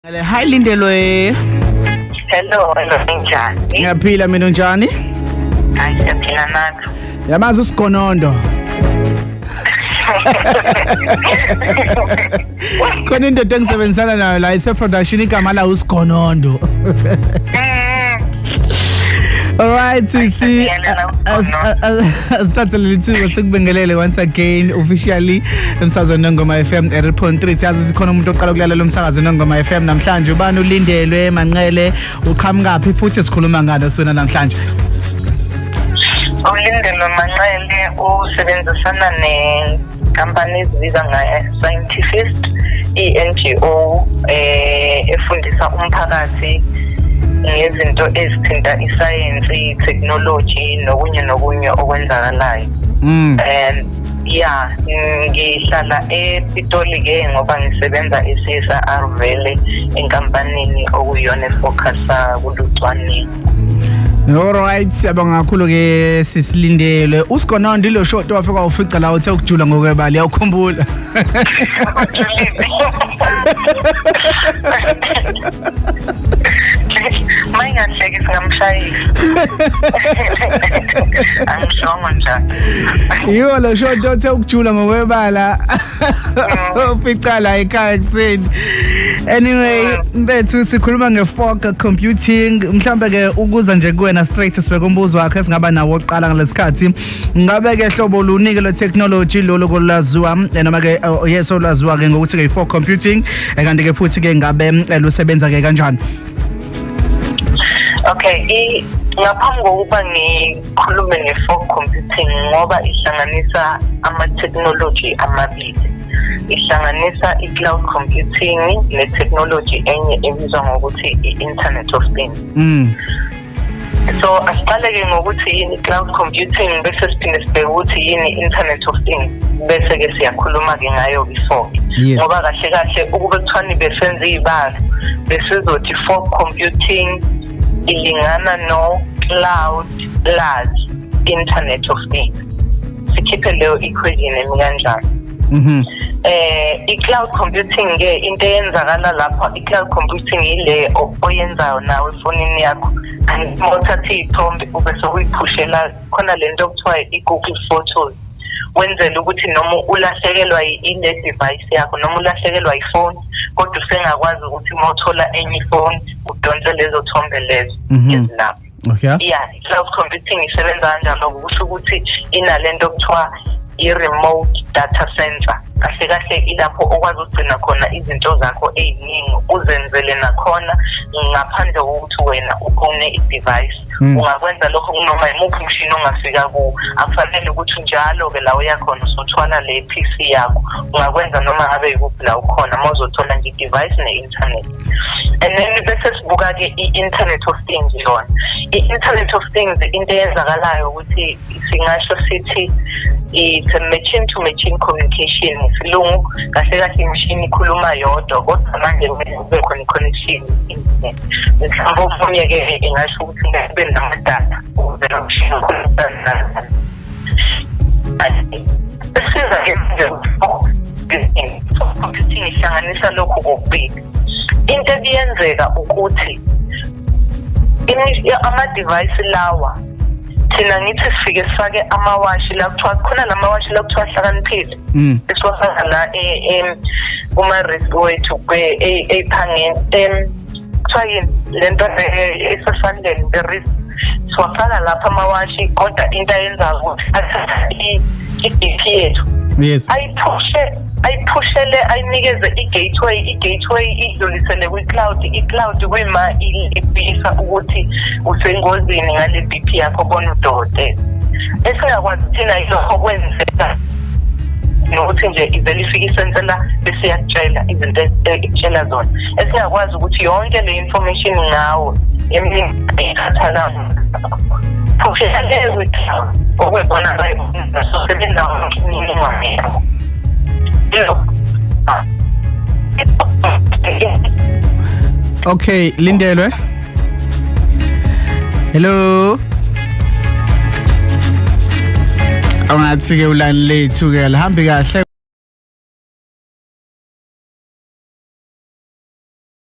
Hi Lindelwe. Hello, hello, ninjani? Ngiyaphila mina, unjani? Hayi, siyaphila nathi. Yamazi uSigonondo. Khona indoda engisebenzisana nayo la ise production, igama la uSigonondo. Alright sisi, asithathe leli thuba sikubingelele once again officially emsakazweni Nongoma FM 8.3. Siyazi sikhona umuntu oqala ukulalela umsakazo Nongoma FM namhlanje. Ubani uLindelwe Manqele, uqhamukaphi futhi sikhuluma ngani sona namhlanje? ULindelwe Manqele usebenzisana nenkampani ezibiza nge-Scientist, i-NGO efundisa umphakathi ngezinto ezithinta isayensi, technology nokunye nokunye okwenzakalayo. Yeah, ngihlala ePitoli ke ngoba ngisebenza e-CSIR vele enkampanini okuyiyona efocusa kulucwaningo. Alright, siyabonga kakhulu ke sisiLindelwe. USigonondo ilo short wafika ufica la uthe ukujula ngokwebali, uyakhumbula? Mayingahleki singamshayisa. Angishongo njalo. Yiwo lo short othe ukujula ngokwebala. Ufica la ekhaya ekuseni. Anyway, mbethu sikhuluma nge-fog computing. Mhlambe ke ukuza nje kuwena straight sibeke umbuzo wakhe esingaba nawo oqala ngalesikhathi. Ngabe ke hlobo lunike lo technology lolu kolwaziwa noma ke yes olwaziwa ke ngokuthi ke i-fog computing, kanti ke futhi ke ngabe lusebenza ke kanjani? Okay, ngaphambi kokuba ngikhulume nge-fog computing, ngoba ihlanganisa ama-technology amabili, ihlanganisa i-cloud computing ne-technology enye ebizwa ngokuthi i-Internet of Things. So asiqale-ke ngokuthi yini i-cloud computing, bese siphinde sibheke ukuthi yini i-Internet of Things, bese-ke siyakhuluma-ke ngayo before. Ngoba kahle kahle ukube kuthiwani besenza iy'balo, besizothi fog computing ilingana no cloud plus Internet of Things. Sikhiphe leyo equation emi kanjalo. I-cloud computing ke into eyenzakala lapha, i-cloud computing ile oyenzayo nawe efonini yakho. Uthatha iy'thombe ube sewuyiphushela khona lento okuthiwa i-Google Photos, wenzela ukuthi noma ulahlekelwa ile device yakho, noma ulahlekelwa ifoni, kodwa usengakwazi ukuthi uma uthola enye ifoni udonse lezo thombe lezo ezilapho. Okay. Yeah, i-cloud computing isebenza kanjalo, kusho ukuthi inalento okuthiwa i-remote data center. Kahle kahle ilapho okwazi ukugcina khona izinto zakho ey'ningi, uzenzele nakhona ngaphandle kokuthi wena u-own-e i-device. Ungakwenza lokho kunoma imuphi umshini ongafika kuwo. Akufanele ukuthi njalo-ke la uyakhona usuthwala le PC yakho. Ungakwenza noma ngabe yikuphi la ukhona, uma uzothola nje i-device ne-internet. And then bese sibuka-ke i-Internet of Things yona. I-Internet of Things into eyenzakalayo ukuthi singasho sithi it's a machine to machine communication ngesilungu. Kahle kahle imishini ikhuluma yodwa, kodwa manje kumele kube khona i-connection internet. Mhlawumbe omunye-ke engasho ukuthi kumele kube namadatha ukuze lo mshini ukhulumisane. Esiza-ke manje computing ihlanganisa lokhu kokubili. Into ebiyenzeka ukuthi ama-device lawa thina ngithi sifike sifake amawashi la kuthiwa khona lamawashi la kuthiwa ahlakaniphile, esiwafaka la kuma-wrist wethu eyiphangeni, kuthiwa yini lento esesandleni, the wrist, siwafaka lapha amawashi. Kodwa into ayenzayo ukuthi athatha i-BP yethu, ayiphushele, ayinikeze i-gateway, i-gateway idlulisele kwi-cloud, i-cloud kwima ibisa ukuthi usengozini ngale BP yakho, bona udokotela. Esingakwazi thina yilokho kwenzeka nokuthi nje ivele ifike isensela bese iyakutshela izinto ekutshela zona. Esingakwazi ukuthi yonke le information ngawo eminingi ithatha la phushela le kwi-cloud, okwebona bayibona sosebenza imininingwane yakho. Okay, Lindelwe. Hello. Awungathi ke ulani lethu ke alihambi kahle.